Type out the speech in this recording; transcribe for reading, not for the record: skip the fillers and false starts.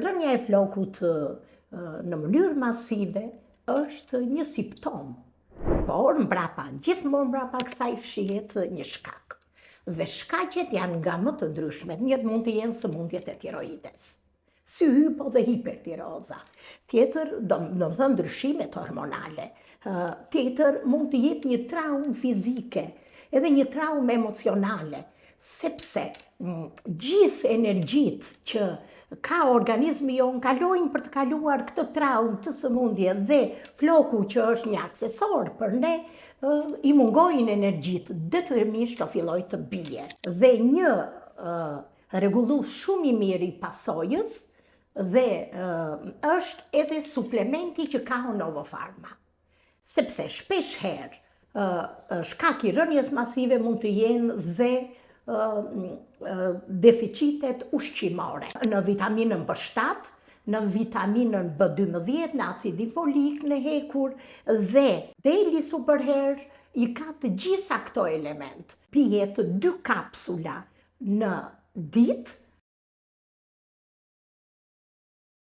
Rënia e flokut në mënyrë masive është një simptomë, por mbrapa, gjithmonë mbrapa kësaj fshihet një shkak. Dhe shkaqet janë nga më të ndryshmet, një mund të jenë sëmundjet e tiroides, si hypo dhe hipertiroza. Tjetër, domethënë ndryshimet hormonale. Tjetër, mund të jetë një traumë fizike, edhe një traumë emocionale, sepse gjithë energjitë që ka organizmi jonë kalojnë për të kaluar këtë traumë, këtë sëmundje dhe floku që është një aksesor për ne, i mungojnë energjitë, detyrimisht do fillojë të bie. Dhe një rregullues shumë i mirë i pasojës dhe është edhe suplementi që ka Honovo Pharma. Sepse shpesh herë shkak i rënies masive mund të jenë dhe deficitet ushqimore në vitaminën B7, në vitaminën B12, në acidin folik, në hekur dhe Daily Super Hair i ka të gjitha këto element. Pihet dy kapsula në ditë.